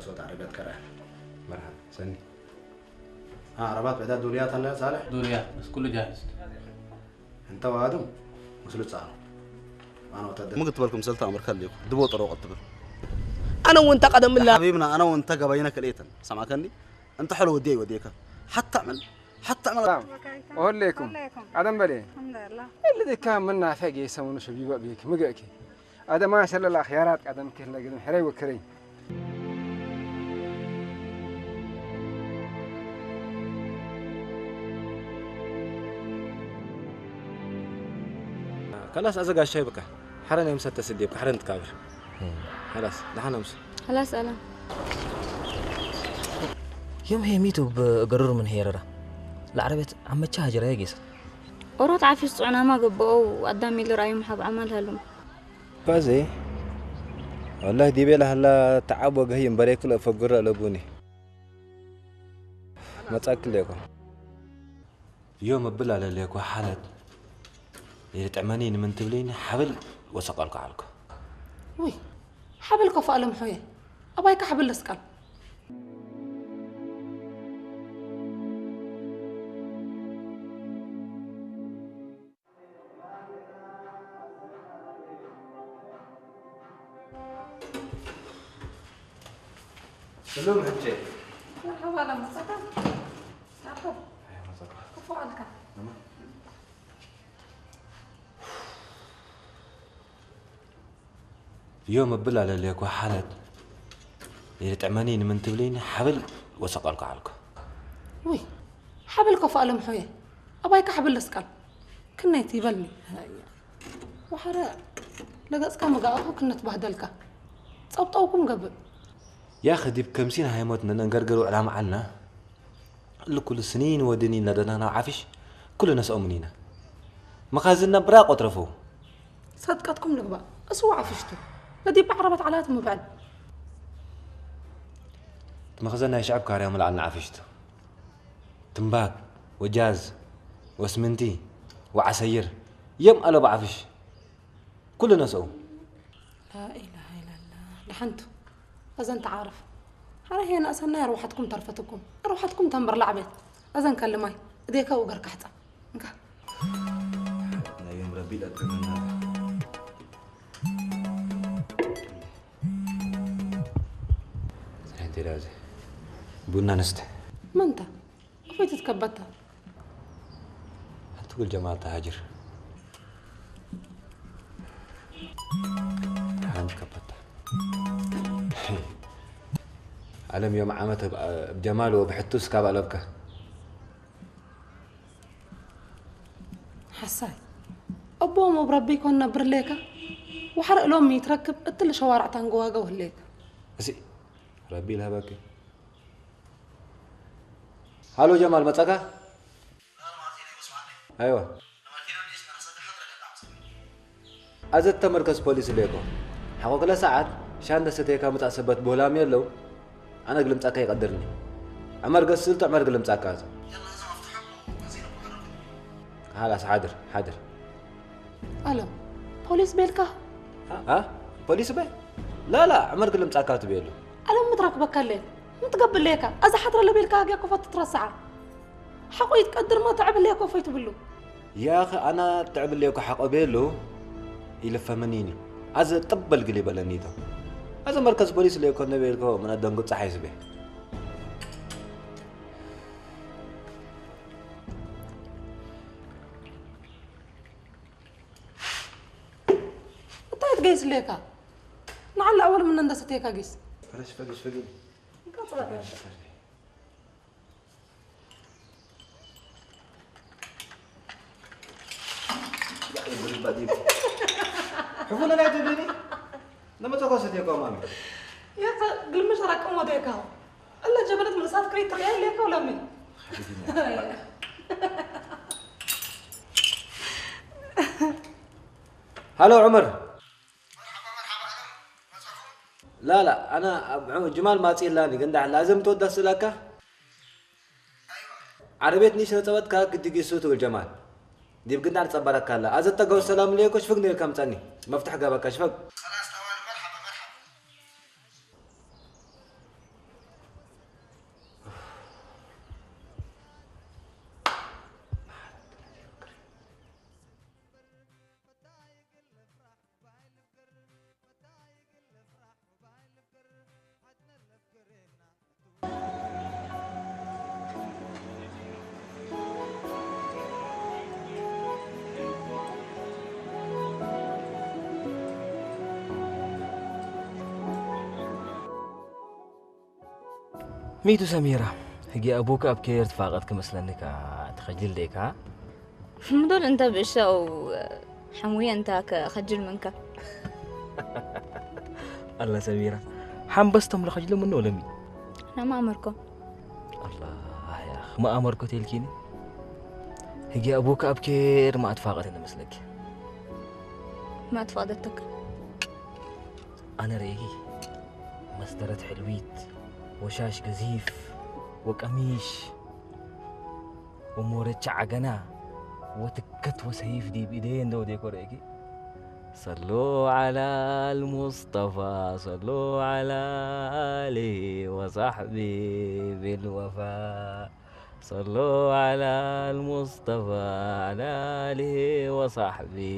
صوت عربيات كراهة. مرحبا، سني. ها، عربات بعدها دوليات هلا صالح؟ دوليات، بس كله جاهز. انت وادم، مسلو تصاروا. انا وتدم. ممكن تبالكم سلطة امر خليكم. دبو طرق التبر. انا وانت قدم الله. حبيبنا، انا وانت قبينا كليتن. سمعكني؟ انت حلو ودي وديك. حتى اعمل، حتى اعمل. ሰላም። ወዓለይኩም። ቀደም በሌ። ኣልሐምዱሊላህ። اللي ذي كان منا فاقي يسوون شبيبة بيك، مقاكي. هذا ما شاء الله خيارات قدم كله قدم حري وكري. ከላስ ኣዘጋጅ ሻይ በቃ። ሓረን የምሰተ ስዴብ፣ ሓረን ትካብር። ከላስ፣ ደሓን ኣምሱ። خلاص ألم. يوم هي ميتو بقرر من هي ررا. العربية عم تشهج رايقيس. ኦሮት ዓፊስ ጽዑናማ ገብኦ ኣዳም ኢሉ ራእዩ ምሓብ ዓማል ሃሉም። ባዜ፣ ወላሂ ዲቤ ላህላ ተዓብ ወገህይ እምበሬ ክልእ ፈጉረ ኣለቡኒ። መጻክል እኮ። ዮም እብል ኣለለኮ ሓለት። ይርጥዕመኒ ንምን ትብለይኒ ሓብል ወሰቀልኩ ዓልኩ። ውይ፣ ሓብል ከፍ ኣለም ሖየ። ኣባይካ ሓብል ለስቀል። ስሉም ሕቼ። መርሓባ፣ ላም መጻካ። ተኣኸብ። ኣይ፣ መጻካ። ክፉእ ኣልካ። እማ። ዮም እብል ኣለለኮ ሓለት። ይርጥዕመኒ ንምን ትብለይኒ ሓብል ወሰቀልኩ ዓልኩ። ውይ፣ ሓብል ከፍ ኣለም ሖየ። ኣባይካ ሓብል ለስቀል። ክነይቲ ይበልኒ። ወሓረ ለገጽካ መጋእኹ ክነት ባህደልካ። ጸብጠውኩም ገብእ። ያ ኸዲብ ከምሲን ሃይሞት ነነንገርገር ውዕላ መዓልና። እሉ ኩሉ ስኒን ወድኒን ለደና ናብ ዓፍሽ ኩሉ ነስኦ ምኒና። መኻዝና ብራቅ ወትረፈው። ሰጥቀትኩም ልግባእ። እስው ዓፍሽቱ። ለዲብ ዓረበት ዓላት ምብዕል። መኽዘን ናይ ሽዕብ ካርያ ምልዓል ንዓፍሽቱ። ትንባክ፣ ወጃዝ፣ ወስምንቲ፣ ወዓሰይር፣ የም ኣለቡ ዓፍሽ። ኩሉ ነስኡ። ላኢላሃ ኢላላህ። ደሓንቱ። እዘን ተዓረፍ። ሓረ ህየ ነእሰናይ ኣርዋሓትኩም ተርፈትኩም። ኣርዋሓትኩም ተንበር ላዕቤት። እዘን ከልማይ። እዴካ ውገር ካሕጻ። እንካ። ናዮም ረቢ ለጥምና። እንታይ ደኣ እዚ? ቡና ንስተ። መንታ? ኣፎይ ትትከበታ። ሓንቲ ጉል ጀማል ተሃጅር። ሓንቲ ከበታ። ዓለም ዮም ዓመት ብ-፣ ብ ጀማል ወብሕቱ እስካብ ኣለብካ። ሓሳይ። ኣቦም ኣብ ረቢ ይኮን ነብር ሌካ። ወሓረ እሎም ይትረክብ እትል ሸዋርዕታን ገዋገው ህሌካ። እሲ ረቢ ይልሃበኪ። ሃሎ ጀማል መጻካ? ኣይዋ። ኣዘ ተመርከስ ፖሊስ ሌኮ። ሓቆ ክለ ሰዓት ሻንደ ሰቴካ ምጻእ ሰበት ቦላም የለው። ኣነ ግልምጻካ ይቀድርኒ። ዕመር ገስልቶ ዕመር ግልምጻካ። ሃላስ ሓድር፣ ሓድር። ኣለም፣ ፖሊስ ቤልካ? ኣ? ፖሊስ በ? ላላ፣ ዕመር ግልምጻካ ትቤሉ። ኣለም ምትረክበካ ኣለ። ምትገብለየካ? ኣዛ ሓድረ ለቤልካ ሃግያ ኮፈት ትረስዓ። ሓቆ ይትቀድር ማ ተዕብለየ ኮፈይ ትብሉ። ያኸ ኣና ተዕብለየ ኮ ሓቆ ቤሉ። ይልፈመኒኒ። ኣዘ ጥበል ግሊ በለኒቶ። ኣዘ መርከዝ ፖሊስ ለየኮ ነበልኮ ምን ኣደንጉ ጸሓይ ስቤ። እንታይ ትገይስ ለካ? ንዓል ኣወል ምን እንደሰተካ ጊስ። ፈረሽ ፈገሽ ፈገሽ። ሕፉነ ናይ ትብልኒ? ነመጸኮ ሰትየኮ ማሚ። የኸ ግልምሽ ረቅም ወደካ። ኣላ ጀበነት ምልሳት ክሪት ትሪያ ለካ ለምን? ሃሎ ዑመር። ላላ ኣና ኣብ ዑ-፣ ጅማል ማጺላኒ ግን ዳሕላ እዘም ተወዳ ስለካ ዓረቤት ንሽ ነጸበትካ ክድጊሱ ትብል ጀማል ዲብ ግንዳዕ ጸበረካ ኣላ ኣዘ ተገው ሰላም ለየኮ ሽፍግ ነይርካ ምጸኒ መፍትሕ ገበካ ሽፈግ። خلاص تمام مرحبا مرحبا. ሚቱ ሰሚራ፣ ሕጂ ኣቡካ ኣብ ኬር ትፋቐድ ክመስለኒ ከኣ ትኸጅል ዴካ? ምዶል እንተ ብእሻው ሓሙየ እንታ ከ-፣ ኸጅል ምንካ። ኣላ ሰሚራ፣ ሓምበስቶም ለኸጅሎ ምኖ ለሚ? ነማ ኣመርኮ። ኣላ፣ ያኽ፣ ማ ኣመርኮ ቴልኪኒ? ሕጂ ኣቡካ ኣብ ኬር ማ ትፋቐድ ንመስለኪ? ማ ትፋቐደተካ? ኣነ ርእይኪ መስደረት ሕልዊት፣ ወሻሽ ገዚፍ፣ ወቀሚሽ፣ ወሞረቻ ዓገና፣ ወትከት ወሰይፍ ዲብ ኢደየ እንደው ዴኮ ርእይኪ። صلوا على المصطفى، صلوا على آله وصحبه بالوفاء. صلوا على المصطفى على آله وصحبه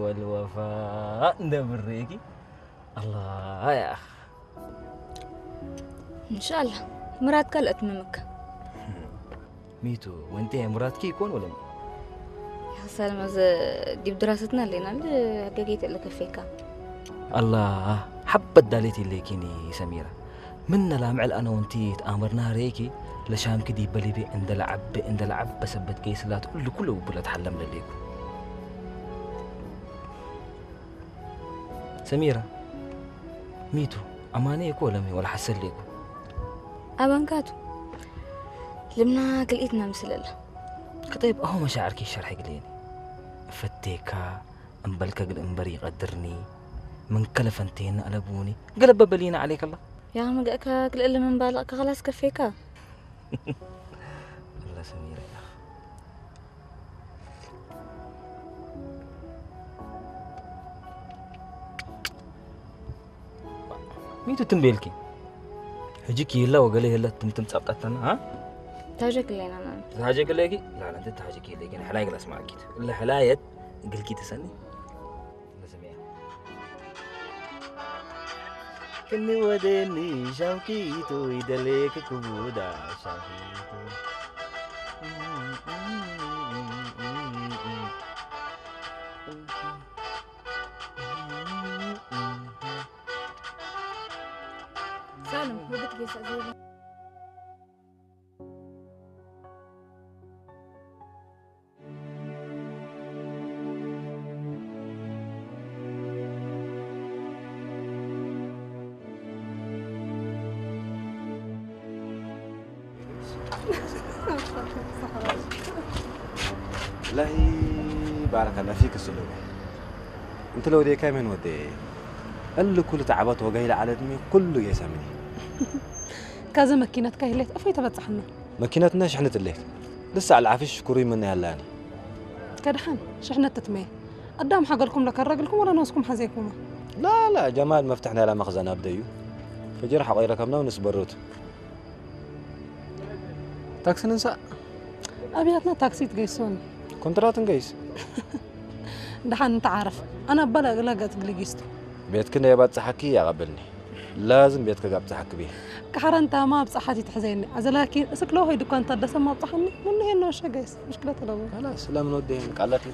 والوفاء. እንደብሬኪ ኣላ ያኽ። እንሻላ ምራትካ ለእትምምካ። ሚቱ ወንቲ ምራትኪ ይኮን ወለም? ያኽሳል መዘ ዲብ ድራሰትና ኣለና ል ገጌት ለከፌካ። ኣላ ሓበት ዳሌት ኢለኪኒ ሰሚራ። ምን ነላምዕል ኣነ ወንቲ ተኣምርና ሬኪ ለሻምኪ ዲበ ሊቤ እንደለዓበ እንደለዓበ ሰበት ገይስላት ኩሉ ኩሉ ውብለት ሓለም ለሌኩ። ሰሚራ፣ ሚቱ፣ ኣማነ እኮ ለሚ ወላ ሓሰል እኮ። ኣባንካቱ ልምና ክልኢትና ምስለላ። ከጠይብ ኣሁ መሻዕርኪ ሸርሒ ግሌኒ። እፈቴካ እምበልከ ግን እምበር ይቐድርኒ። ምን ከለፈንቴና ኣለብውኒ። ገለበ በሊና ዓለይከላ። ያ መገእካ ክልእለ ምን ባልቕካ ኸላስ ከፌካ። ኣላ ሰሚራ ኢኻ። ሚቱ ትንቤልኪ። ሕጂ ኪላ ወገለ የለ ትምትም ጻብጣታና፣ አ? ታጀክ ሌና ማለት። ታጀክ ሌኪ? ላ፣ ላ፣ እንተ ታጀክ ሌኪ፣ ሕላይ ግላስ ማርኬት። ለሕላየት ግልኪ ተሰኒ። ለሰሚያ። ክንወደኒ ሻውኪቱ ይደሌክ ክቡዳ ሻውኪቱ። ሳልም፣ ወግት ጌሳ ዘይብላ። ላሂ ባረከላ ፊክ ስሉሜ። እንት ለወዴካይ መን ወዴ? እሊ ኩሉ ተዓባት ወጋይ ለዓለትሚ ኩሉ ጌሰምኒ። ካዘ መኪነትካ ይህሌት እፎይ ተበጽሐና። መኪነትና ሽሕነት እሌት። ልሳዕ ለዓፊሽ ሽኩሪ ምና ያላኒ። ከድሓን ሽሕነት ትትመየ። ኣዳም ሓገልኩም ለከረግልኩም ወላ ነውስኩም ሓዘይኩማ። ላ፣ ላ፣ ጀማል መፍትሕ ናይላ መኽዘን ኣብደዩ። ፈጅር ሓቆይ ረከብና ወንስ በሩት። ታክሲ ንንሳእ። ኣብያትና ታክሲ ትገይሶኒ። ኮንትራት ንገይስ። ደሓን እንተ ዓረፍ። ኣነ ኣባላ እግላ ገጽ ግልጊስቱ። ቤትክ ናይ ባጽሓኪ ያቐብልኒ። ላዝም ቤትክ ጋብጽሓኪ ብየ። ካሕረንታማ ኣብ ጸሓት ይትሕዘየኒ። ኣዘላኪ እስክ ለውሆይ ድኳን ታደሰ ማብጽሓኒ። ምን ይሄን ነው ሸገይስ? ምሽክለት ለቡ። ካላስ ለምን ወደህን ቃላት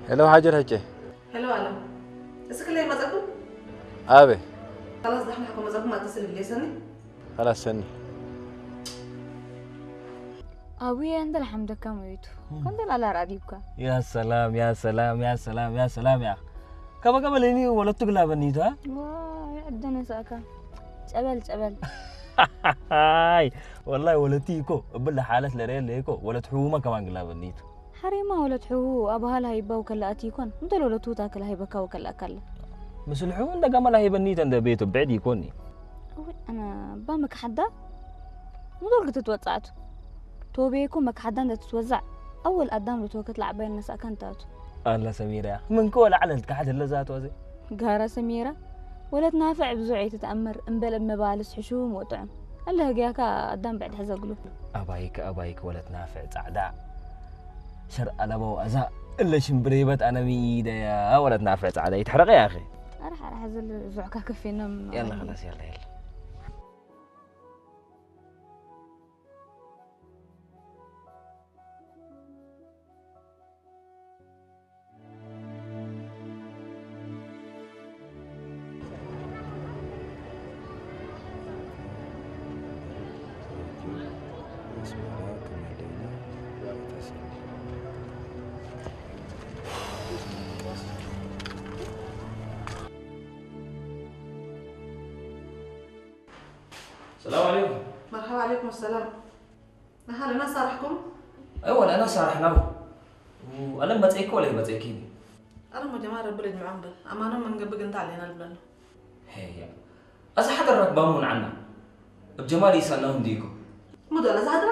ሄሎ፣ ሃጀር ሀጀ። ሄሎ፣ ኣለ። እስክ ለይ መጸኩም? ኣበ። ካላስ ዳሕና ሓኮ መጸኩም ኣተስል ብሌሰኒ? ካላስ ሰኒ። ኣቡየ እንተ ለሓምደካ መይቱ። እም። ከምተ ላላ ራዲብካ። ያ ሰላም፣ ያ ሰላም፣ ያ ሰላም፣ ያ ሰላም፣ ያ። ከበ ከበ ለኒ ወለቱ ግላበኒ ይታ? ዋ፣ ይዕደነ ሳእካ። ጨበል፣ ጨበል። ኣይ፣ ወላሂ ወለቲ ይኮ፣ እብል ሓለት ለረየ ለይኮ፣ ወለት ሕውማ ከማን ግላበኒ ይቱ። ሓሬማ ወለት ሕዉ፣ ኣባሃል ሃይባው ከላ ኣቲ ይኮን፣ እንተ ለወለቱ ታክል ሃይበካ ወከላ ኣካለ። ምስል ሕዉ እንደ ገመል ሃይበኒ ይተ እንደ ቤቱ ብዕድ ይኮኒ። እወ፣ ኣነ ባ መክሓዳ፣ ሙዶል ክትትወጻዕቱ። ቶቤኩ መክሓዳ እንደ ትትወዛዕ፣ ኣወል ኣዳም ለትወከት ለዓባይ ነሳእካ እንታቱ። ኣላ ሰሚራ፣ ምንክ ወላ ዓለል ትካሓት ለዛት ወዘ? ጋራ ሰሚራ፣ ወለት ናፍዕ ብዙዕ ኣይትተኣመር፣ እምበል እብ መባልስ ሕሹም ወጥዑም። ኣለ ህግያካ ኣዳም ብዕድ ሕዘግሉ። ኣባይክ፣ ኣባይክ ወለት ናፍዕ ጻዕዳ። ሸር ኣለበው ኣዛ። እለ ሽምብሬ በጣም ነው የሚደያ ወለት ናፍረ ጻዕዳ ይትሕረቀ ያኺ። ኣረ ሓራ ሓዘል ዙዕካ ከፊኖም። ያላ ኸላስ ያላ ያላ። ሰላም ዓለይኩም። መርሓባ ዓለይኩም ሰላም። ንሓደ እናሳራሕኩም? ኣይወ፣ ንኣና ሳራሕና። ኣለም መጸይኪ ወላ ይመጸይኪ? ኣረ ሞ ጀማል ረቢ ልጅምዖም በል። ኣማኖም መንገቢ ግንታ ኣለና ልብለና። ሄያ። ኣዛ ሓደር ረክባሙ ንዓና። እብ ጀማል ይሳናሁ እንዲኩ። ሙዶ ለዛ ሓድራ?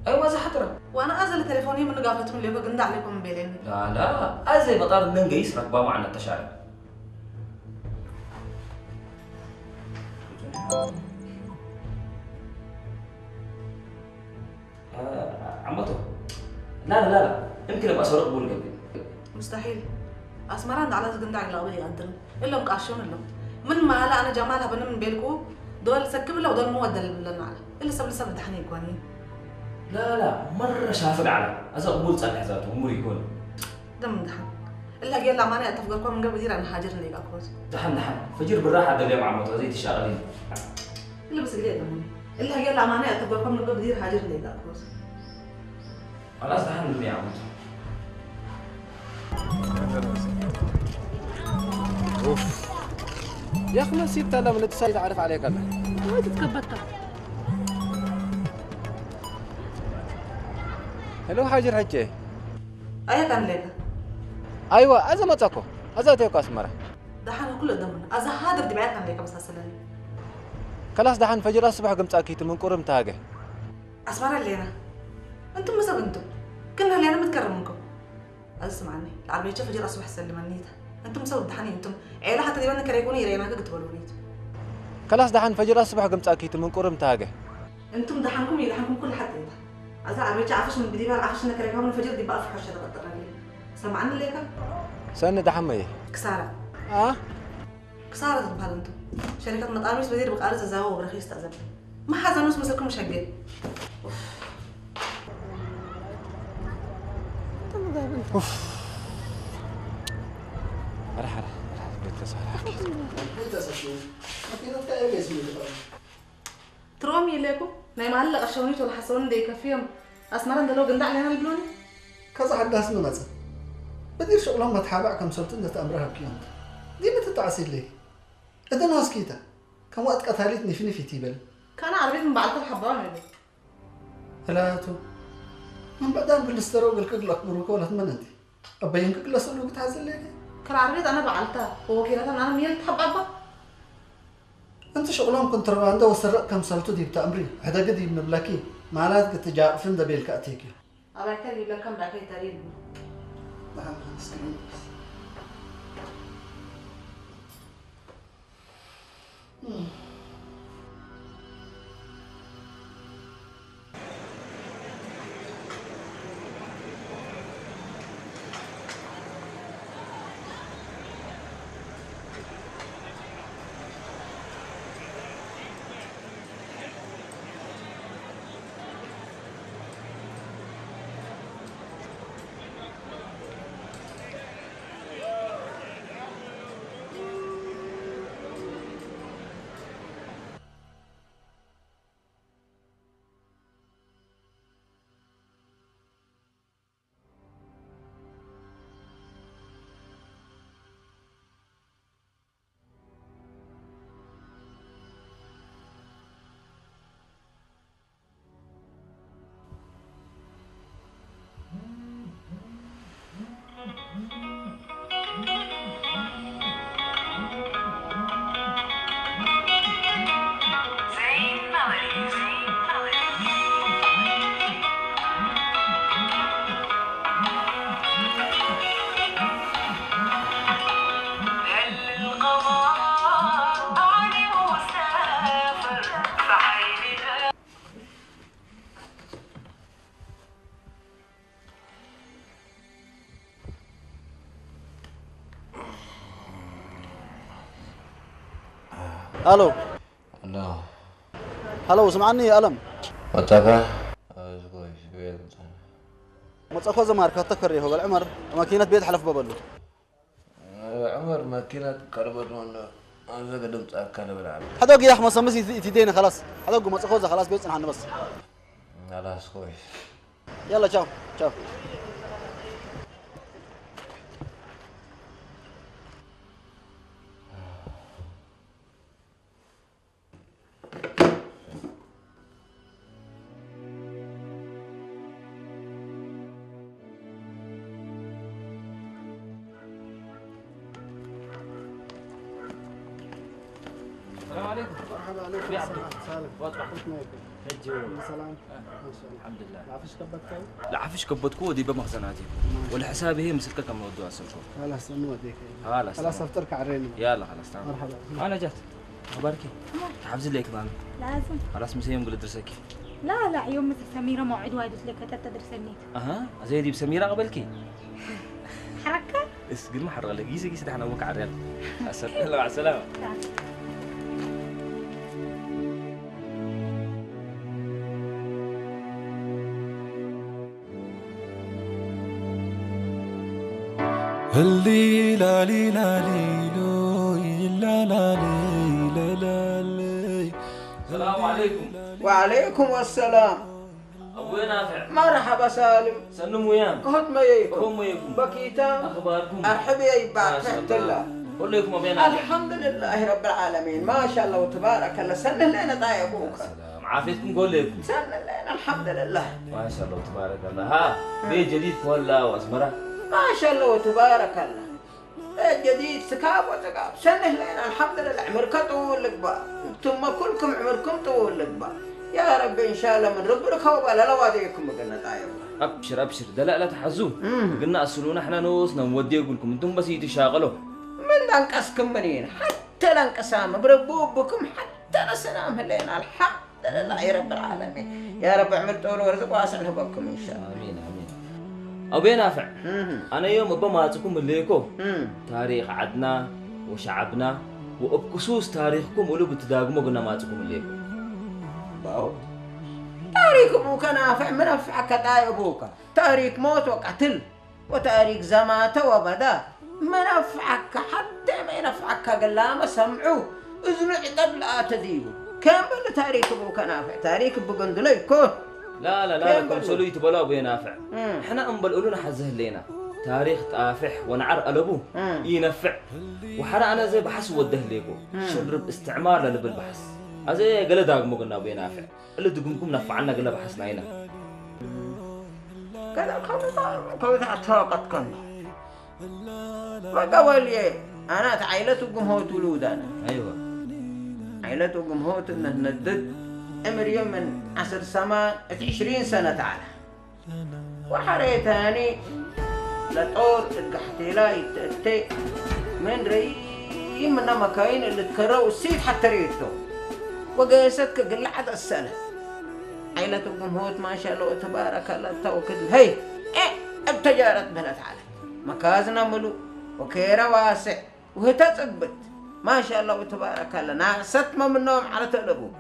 ኣይዋ፣ ኣዛ ሓድራ። ዋና ኣዘለ ቴሌፎን የምንጋፈትም ሌኮ ግንዳ ኣለኩም ቤሌኒ። ላላ፣ ኣዘ በጣር ነንገይስ ረክባሙ ዓና ተሻረ። ዓመቶ። ላላ፣ ላላ። እምክን ኣብ ኣሰረቅ ቡል ገብር። مستحيل. ኣስመራ ንዓላ ዝግንዳ ይላቕበ ይቐድም። እሎም ቃሾን እሎም። ምን ማላ ኣነ ጀማል ሃበነ ምን ቤልኩ ዶል ሰክብ ለው ዶል መወደል ብለና ኣለ። እለ ሰብ ልሰብ ድሓን ይኮኒ። ላላ፣ መረ ሻፍድ ዓላ። ኣዛ እሙር ጻድሕ ዛቱ፣ እሙር ይኮን። ደም ድሓን። እለ ጌላ ማነ ኣተፍገርኮ ምን ገብ ዲራ ንሃጅር ንሌጋ ክሮዝ። ድሓን፣ ድሓን። ፈጅር ብራህ ኣደልዮም ዓመቶ፣ ኣዘይ ትሻቐሊን። እለ ብስግሌ ደም። እለ ጌላ ማነ ኣተፍገርኮ ምን ገብ ዲራ ሃጅር ንሌጋ ክሮዝ. خلاص، دحين نبيع عمته. اوف. يا اخي، نسيت انا من اتصال تعرف عليك انا. وين تتكبت؟ هلو حاجر حجي. ኣየት ኣንሌካ? ኣይዋ፣ ኣዘ መጻኮ። ኣዘ ኣተይኮ ኣስመራ። ደሓን ኩሉ ደምና። ኣዘ ሃድር ድብያት ኣንሌካ መሳሰለኒ። ከላስ ደሓን ፈጅር ኣስባሕ ግምጻኪ ትምንቁርም ታገ። ኣስመራ ኣለና። እንቱም መሰብ እንቱም። ክና ኣለና ምትከረምንኩም። ኣዚ ስምዓኒ። ለዓርበይቸ ፈጅር ኣስባሕ ሰልመኒታ። እንቱም ሰብ ደሓን እንቱም። ዔላ ሓተ ዲበን ከረይኩኑ ይረየናክ ክትበልዎ ነይቱ። ከላስ ደሓን ፈጅር ኣስባሕ ግምጻኪ ትምንቁርም ታገ። እንቱም ደሓንኩም ይደሓንኩም ኩሉ ሓቂ እንታ። ኣዛ ዓርበቻ ዓፍሽ ምን ብዲባር ዓፍሽ ነከረካውን ፈጅር ዲባ ኣፍ ሐሸ ተቐጠረኒ። ሰምዓኒ ሌካ? ሰኒ ደሓመየ። ክሳራ። ኣ? ክሳራ ትበሃል እንቱ። ሸሪከት መጣርቢስ በዲር ብቃሪ ዘዛወ ወብረኺ ይስተእዘብ። መሓዘኑስ ምስልኩም ሸገ። ኡፍ። ኡፍ። ኧረ፣ ኧረ፣ ኧረ፣ ቤተሰብ። ቤተሰብ። መኪናትካ ኤቤስ ይልበል። ትርኦም ኢለኩም ናይ ማለ ቀሸውኒ ቶል ሓሰውን ደይ ከፍዮም ኣስመራ እንደለው ግንዳዕ ሌና ልብሎኒ። ከዛ ሓዳስ ንመጸ በዲር ሽቕሎም መትሓባዕ ከም ሰብቱ እንደተኣምረ ሃብክዮም። ዲብ ትጣዕሲ ኢለይ እደን ወስኪታ ከም ወጥ ቀታሊት ኒፍኒፍ ይትይበል። ካና ዓርቤት ንበዓልካ ሓባዋ ነለ። እላቱ ምን በዕዳን ብልስተረው ግልክግ ለክብሩ ከወለት መነንቲ። ኣበይን ክግለሰሉ ግትሓዘለኒ። ክራር ቤት ኣነ በዓልታ ወኪላታ ምናምን ሚል ተሓባባ። እንቲ ሽቕሎም ኮንትሮባንዶ ወሰረቕ ከም ሰልቱ ዲብ ተኣምሪ፣ ሕደግ ዲብ ንብለኪ፣ ማለት ክትጃቕፍን ደቤልካ ኣትየኪ። ኣባይካ ዲብለካ እምበኣከ ይተሪል። ደሓን እስክሪን። هلو. هلو. هلو، سمعني يا ألم. متى؟ متى كو زمار كتكر يا هو العمر، ماكينة بيت حلف ببلو. عمر، ماكينة كربت ولا؟ أنا قدمت أكل بالعب. هذا قيا أحمد صمص يتدين خلاص. هذا قوم أخذ خلاص بيت عن بس. خلاص كويس. يلا، تشاو، تشاو. السلام عليكم. مرحبا عليكم. يا عبدو. السلام. سالم. واضح. كيف ميكو؟ حجي. سلام. ما شاء الله. الحمد لله. لا فيش كبتكو؟ لا فيش كبتكو، دي بمخزناتي. ما شاء الله. والحساب هي مسلكة كم ودوا أسلكو. خلاص، أنا وديك. خلاص، خلاص، تمام. أفترك على الريني. يلا، خلاص، تمام. مرحبا. أنا جات. أخبارك؟ تمام. حافظ لك بان. لازم. خلاص، مسيم قل درسك. لا، لا، يوم مثل سميرة موعد وايد لك تدرسني. أها، زيدي بسميرة قبلكي. حركة؟ اس قل ما حرق لك، قيسي، قيسي، ده حنا وقع الريال. السلام، مع السلامة. هلي لا لي لا لي لو، لا لا لي، لا لا لي. السلام عليكم. وعليكم السلام. أبوي نافع. مرحبا سالم. سنم ويام. كهوت ما يكون. كم يكون. بكيتا. أخباركم؟ أرحب يا إباك. ما شاء الله. كلكم أبوي نافع. الحمد لله رب العالمين. ما شاء الله وتبارك الله. سنة لنا طايبوك. سلام. عافيتكم كلكم. سنة لنا الحمد لله. ما شاء الله وتبارك الله. ها، بيت جديد كله وأسمرة. ما شاء الله وتبارك الله. الجديد سكاب وسكاب. سنة لنا الحمد لله. عمرك طول لك با. ثم كلكم عمركم طول لك با. يا رب إن شاء الله من رب لك هو بلا لا واديكم قلنا طايب. أبشر، أبشر. دلالة حزو. مم. قلنا أصلونا إحنا نوس نودي يقولكم. أنتم بس يتشاغلوا. من دانك أسكم منين. حتى لانك سام. بربوبكم حتى لسنام هلينا. الحمد لله يا رب العالمين. يا رب عمر طول ورزق واسع لهبكم إن شاء الله. آمين، آمين. أبي نافع، مهم. أنا يوم أبا ما أتكم الليكو. مم. تاريخ عدنا وشعبنا وأبكسوس تاريخكم ولو بتداقمو قلنا ما أتكم الليكو. باو. تاريخ أبوك نافع من أفعك داي أبوك. تاريخ موت وقتل. وتاريخ زماتة وبدا منفعك حتى ما ينفعك قلامة سمعو إذن عطب لا تديو كان بل تاريخ أبوك نافع تاريخ بقندلي كون. لا لا لا كان لكم بل. سلو يتبلو أبو ينافع. مم. حنا أنبل أولونا حزه لينا تاريخ طافح ونعر ألبو مم. ينفع. وحرا أنا زي بحس وده ليكو مم. شرب استعمار للب البحس. أزي قل داغ مغنى أبو ينافع. اللي دقمكم نفعنا قلنا بحسنا هنا. قال الخوضة، الخوضة أتفاقت كنا. وقال لي، أنا تعيلت وقم هو تولود أنا. أيوة. عيلت وقم هو تنه ندد. أمر يوم من عشر سما، عشرين سنة تعالى. وحريتاني لطور القحتي لا يتأتي من ري من مكاين اللي تكروا السيد حتى ريتو. وقيسك قلعت السنة. عيلة الجمهور ما شاء الله تبارك الله توكل. هي، إيه، ابتجارت بلد على مكازنا ملو وكيرا واسع وهتا تقبت. ما شاء الله تبارك الله. ناقصت ما منهم على تقلبوا.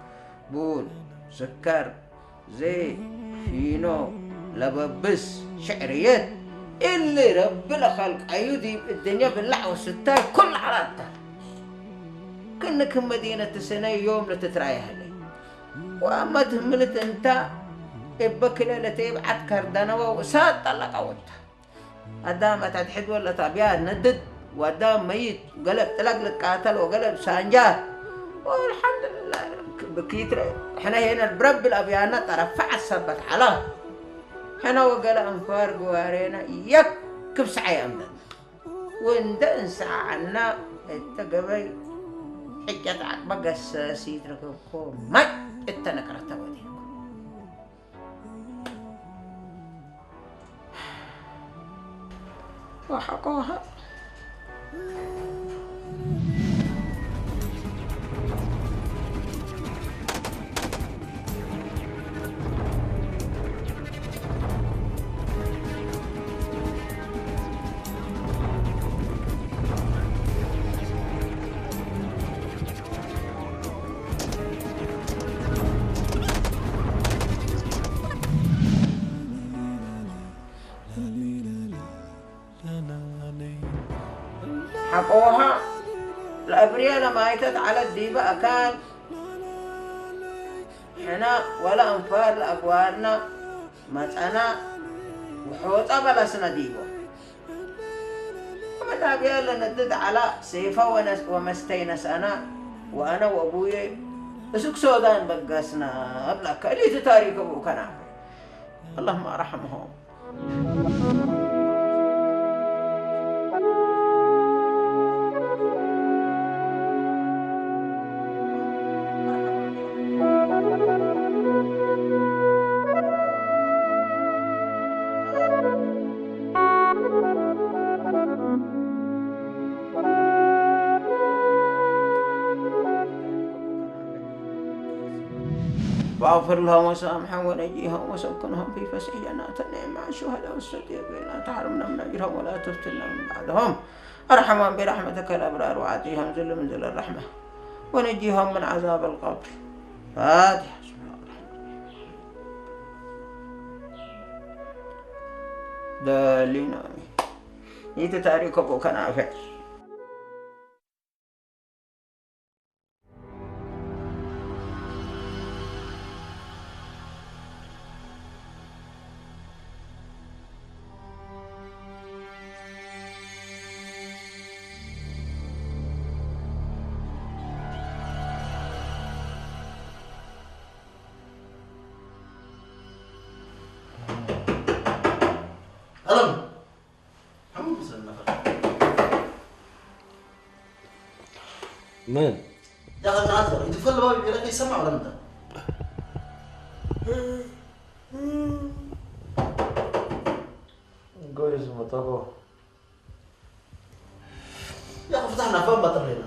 بول، سكر، زيت، ፊኖ፣ ለበብስ፣ ሽዕርየት፣ እሊ ረቢ ለኸልቀዩ ዲብ እድንየ ብላዕ ወስታይ ኩሉ ዐራብታ። ክእንክም መዲነት ስነ ዮም ለትትራየ ህለ። ወአመት ህምልት እንታ እበ ክለ ለተይብዓት ከርደነወ ወእሳት ጠለቀወታ። አዳም አታድሕድ ወለት አብያት ነድድ ወአዳም መይት ገለ ብጥለቅ ልትቃተል ወገለ ብሳንጃር ወአልሐምዱልላህ ብኪትረ ሕነ ሄነ ብረብ ልአብያነ ጠረፈ ዐሰበት ዐላ ሕነ ወገለ አንፋር ግዋሬነ የክ ክብሰዐ የአምደና ወእንደ እንሰዓዐና እተ ገበይ ሕጨት ዐቅበ ገሰሲት ረከብኮ ማይ እተ ነቅረተ ወዴኮ። وحقوها. ቆሃ ለአብርየ ለማይተት ዐለት ዲበ አካን ሕና ወለ አንፋር ለአግዋርና መጸና ወሖጻ በለስነ ዲቦ። ወመናብያ ለነድድ ዐላ ሴፈ ወነስ-፣ ወመስተይ ነስአና ወአነ ወአቡዬ እስክ ሶዳን በገስና እብለከ። እሊቲ ታሪክ አቡከ ናፈዕ። اللهم ارحمهم. واغفر لهم وسامحهم ونجهم وسكنهم في فسيح جنات النعيم مع الشهداء والصديقين، لا تحرمنا من أجرهم ولا تفتنا من بعدهم. ارحمهم برحمتك الأبرار وعاتهم ذل منزل الرحمة ونجهم من عذاب القبر. فاتحة. ضالين آمين. ይትታሪኮ ከናፈ ألم. حمو حسن نفر. من؟ يا أخي، أنا أذكر. أنت فل بابي بيرك يسمع ولا أنت؟ قوي اسمه طبعا. يا أخي، فتحنا فم بطل هنا.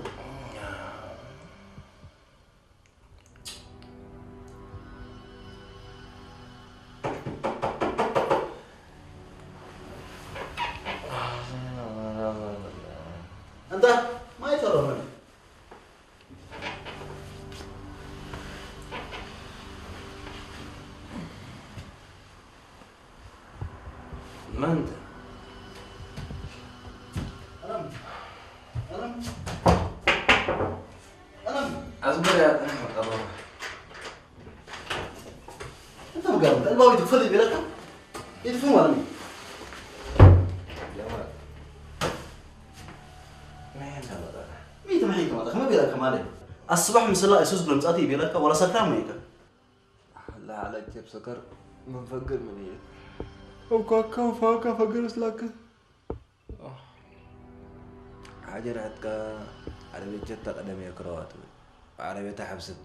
أنت ما يترى من؟ ما أنت؟ ألم. ألم. ألم. أصبر يا أحمد، أبا. أنت مقاوم. الباب يدخل يبي لك. يدفن ولا مين؟ يا ولد. ما ينسى مطرح. مين تمحيك مطرح؟ ما بيلك مالك. الصبح مسلا يسوس بلمساتي يبي لك ولا سكران ميك. لا عليك يا بسكر. من فقر من إيه؟ وكاكا وفاكا فقر سلاكا. ሓጀር ሕትካ ዓረቤት ጀታ ቀደም እየ ክረዋ ትብል። ዓረቤታ ሓብስብ።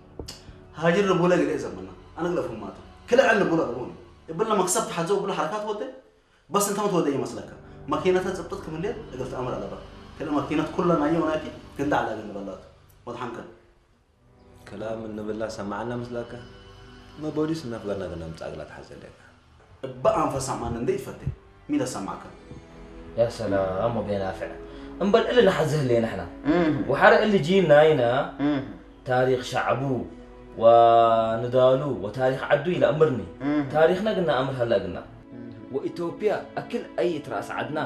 ሃጅር ንቡለ ግደ ዘመና። ኣነ ግለ ፍማቱ። ክልዐ ንቡለ ርቡኒ። እብለ መክሰብ ተሓዘው ብለ ሓረካት ወደ። በስ እንተ መትወደ ይመስለካ። መኪነተ ጽብጥት ክምልየት እግል ተኣምር ኣለባ። ክልእ መኪነት ኩለ ናየ ወናቲ ክንዳ ዓላ ግን በላቱ። ወድሓንከ። ክላም እንብላ ሰማዕና ምስላካ መቦዲስ እናፍገርና ግና ምጻእ ግላ ትሓዘለካ። እባ ኣንፈሳ ማን እንደ ይፈቴ ሚለ ሰማዕካ። ያ ሰላም ወቤ ናፍዕ። እምበል እሊ ንሓዝህ ህሌ ንሕና። እህ። ወሓረ እሊ ጂል ናይና እህ። ታሪኽ ሻዕቡ ወንዳሉ ወታሪኽ ዓዱ ኢለ እምርኒ። እህ። ታሪኽና ግና ኣምር ሃላ ግና። እህ። ወኢትዮጵያ ኣክል ኣይት ራስ ዓድና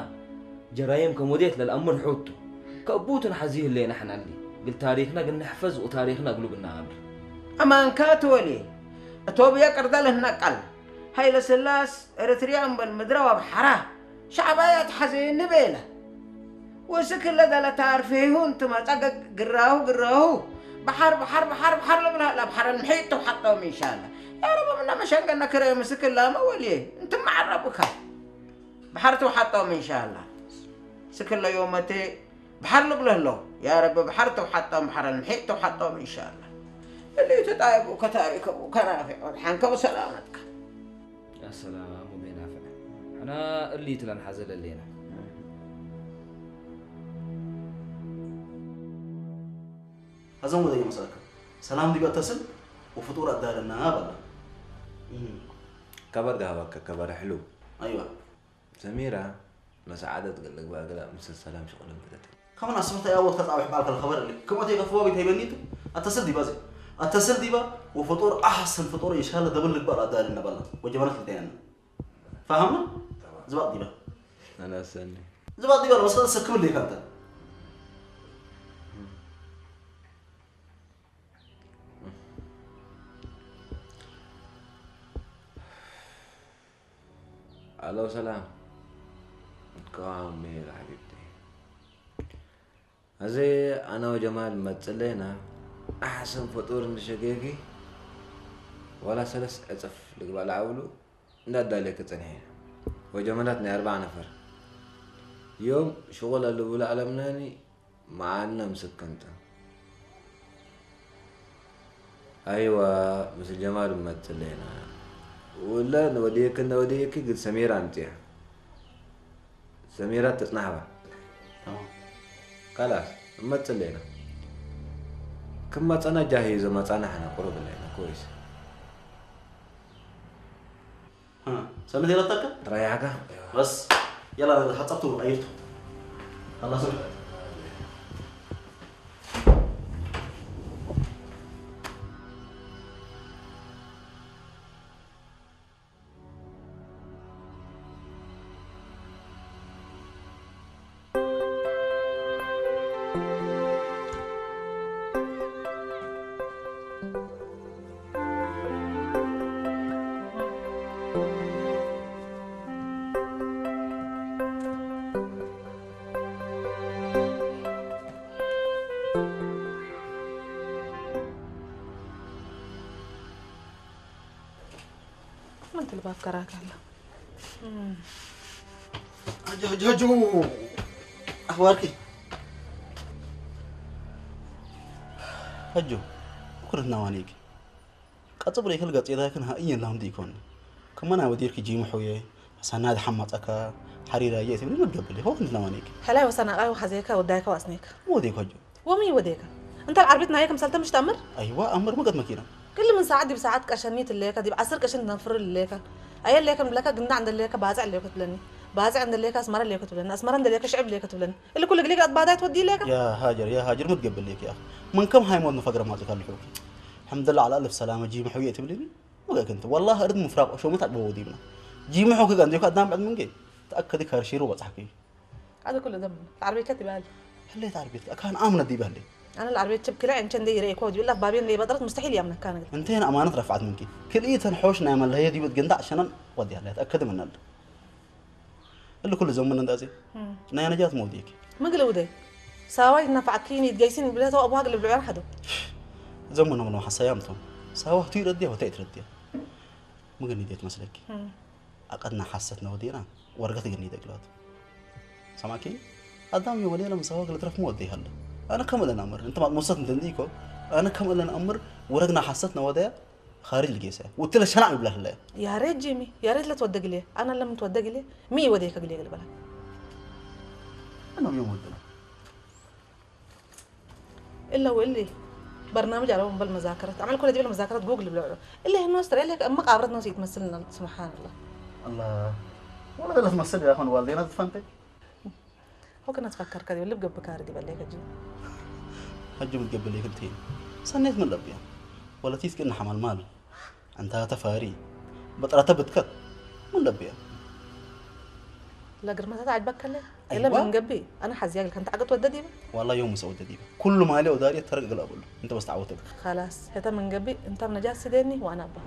ጀራይም ከሞዴት ለልኣምር ሑቱ። ከእቡትን ሓዚ ህሌና ሕናሊ። ግል ታሪኽና ግን ንሕፈዝ ወታሪኽና ግሉ ግና ኣምር። ኣማንካ ትወልየ። እቶብያ ቅርዳ ለህናቃል። ሃይለ ስላስ ኤርትርያ እምበል ምድረ ወብሓራ። ሻዕባያ ትሓዘየኒ ቤለ። ወስክ ለደለ ታርፌሁ እንትመጸ ገ-፣ ግራሁ ግራሁ። በሓር በሓር በሓር በሓር ለብልሃላ በሓር ምሒጥ ተውሓጦም ኢንሻላ። ያ ረብ ምና መሸንገና ክረ ምስክ ላመ ወልየ። እንትም ዓረብካ። በሓር ተውሓጦም ኢንሻላ። ስክለ ዮመቴ በሓር ልብለ ኣለዉ። ያ ረቢ በሓር ተውሓጦም በሓር ምሒጥ ተውሓጦም ኢንሻላ። እሊ ተጣይቡ ከታሪከቡ ከናፊ ሓንከው ሰላመትካ። ኣሰላሙ ቤናፍዕ። ሕና እሊ ትለን ሓዘለ ሌና። هذا مو دقيقة مسألة. سلام دي بتصل وفطور الدار النهاب الله. ከበር ጋህባከ ከበር ሕሉ። أيوة. ሰሚራ መሰዓደት ገለ ግባ ገላ ምስ ሰላም ሽቕልን ክደት። ከመን ኣስብሕታ ያቦት ከጻብሕ በዓል ከልኸበር እሊ። ክሞት የከፍቦ ቤት ሄበኒቱ። ኣተስል ዲባ ዘ-፣ ኣተስል ዲባ ወፍጡር ኣሕሰን ፍጡር ኢንሻላ ደብል ልግባር ኣዳል እነበላ። ወጀበና ክልተያና። ፋሃምና? ዝባጥ ዲባ። ኣናሰኒ። ዝባጥ ዲባ ለመሰለ ሰክብል ደይካ እንተ። ኣለው ሰላም። ከዋም ሜራ ሓቢብቲ። እዚ ኣነ ወጀማል መጽለና ኣሕሰን ፈጡር እንሸገጊ ዋላ ሰለስ ዕጽፍ ልግባእ ለዓብሉ እንዳዳለየ ክጽንሕ ኢና። ወጀመላት ናይ ኣርባዕ ነፈር እዮም ሽغل ኣለብሉ ኣለምናኒ መዓልና ምስክንተ። ኣይዋ፣ ምስ ጀማል መጽለና። ወላ ንወዲየክ ንወዲየክ ግን ሰሜራ ኣምጽያ። ሰሜራ ተጽናሕባ። ካላስ፣ እመጽለና። ክመጸና ጃሂ ዘመጻና ሓና ቁሩብ ኣለና፣ ኮይስ። ها، سنة ثلاثة تكا؟ رايحة؟ بس، يلا، هتصبتوا، عيرتوا. خلصوا. من تلباب كراك هلا؟ هجو، هجو، هجو. أخبارك؟ هجو، كل نوانيك. ቀጽ ብሎ ይክል ገጽ የዳይክን ሃእየን ላምዲ ይኮን። ከመና ወዲርኪ ጂም ሑየ፣ ሳና ዝሓማጸካ፣ ሓሪራ እየ ትብሊ መገበል ይኸው ክንት ነዋኒክ። ሕላይ ወሰናቃይ ወሓዘካ ወዳይካ ዋስኔካ። ወዴ ኳጆ። ወሚ ወዴካ። እንተ ዓርቢት ናየ ከም ሰልተ ምሽ ተኣምር? ኣይዋ፣ ኣምር መገት መኪና። ክል ምን ሰዓት ዲብ ሰዓት ቀሸኒ ትለየካ፣ ዲብ ዓስር ቀሸኒ ትነፍር ልለየካ። ኣየ ለየከ ንብለካ ግንዳ እንደ ለየካ ባጽዕ ለየከ ትብለኒ። ባጽዕ እንደ ለየካ ኣስመራ ለየከ ትብለኒ። ኣስመራ እንደ ለየካ ሽዕብ ለየከ ትብለኒ። እሊ ኩሉ ግሊክ ኣባዳይ ትወዲ ለየካ። يا هاجر، يا هاجر متقبل لك يا أخي. من كم هاي موت نفقر ما تكلحوك. الحمد لله على ألف سلامة، جيم حوية تبليني. وقاك أنت، والله أرد مفراق، شو متعب بودي بنا. جيم حوك قانديك أدام بعد من جي. تأكد كارشيرو وضحكي. هذا كله ذنب. العربية كتب قال. هل تعرفي؟ كان آمنة دي بهلي. أنا العربية تشب كلا عن شن دي ريكو، يقول لك بابين لي بطلت، مستحيل يأمنك كان. أنت هنا أمانة رفعت منك. كل إيه تنحوش نعمل هي دي بتقندع عشان وادي هلا، تأكد من هذا. اللي كل زمن أنت أزي. مم. أنا، أنا جات موديك. مقلة ودي. ساواي نفعكيني، تقيسين بلاتو أبوها قلب العيار حدو. زمن من حسيام تون. ساواه تير الديا وتأتر الديا. مقلني ديت مسلك. مم. أقدنا حست نودينا، ورقة قلني دقلات. سمعكي؟ أدام يوم ليلة مساواك لترف مودي هلا. أنا كم لنا أمر؟ أنت ما موصلت أنت ديكو. أنا كم لنا أمر؟ ورقنا حست نوديا، خارج القيسة. وتلا شنع يبلغ لها. يا ريت جيمي، يا ريت لا تودق لي. أنا لما تودق لي، مي وديك أقلي قلبها. أنا يوم ودنا. إلا واللي برنامج على بالمذاكرات. عمل كل دي بالمذاكرات جوجل بلعبه. إلا هي نوستر، إلا أما قابرت نوسي تمثلنا، سبحان الله. الله. والله لا تمثل يا أخوان، والدينا تفنتي. هو كنا تفكر كذا، اللي بقى بكار دي باللي كجي. هجم تقبل لي كنتين. سنيت من لبيا. ولا تيس كنا حمل مال. أنت تفاري. بطلة بتكت. من لبيا. لا قرمتها تعجبك كله؟ إلا أيوة. من قبي. أنا حزياك لك، أنت عقد وددي بقى؟ والله يوم مسوي وددي بقى. كل ما عليه وداري ترك قلب له. أنت بس تعوت بقى. خلاص، هتا من قبي، أنت من نجاة سيدني وأنا أبا.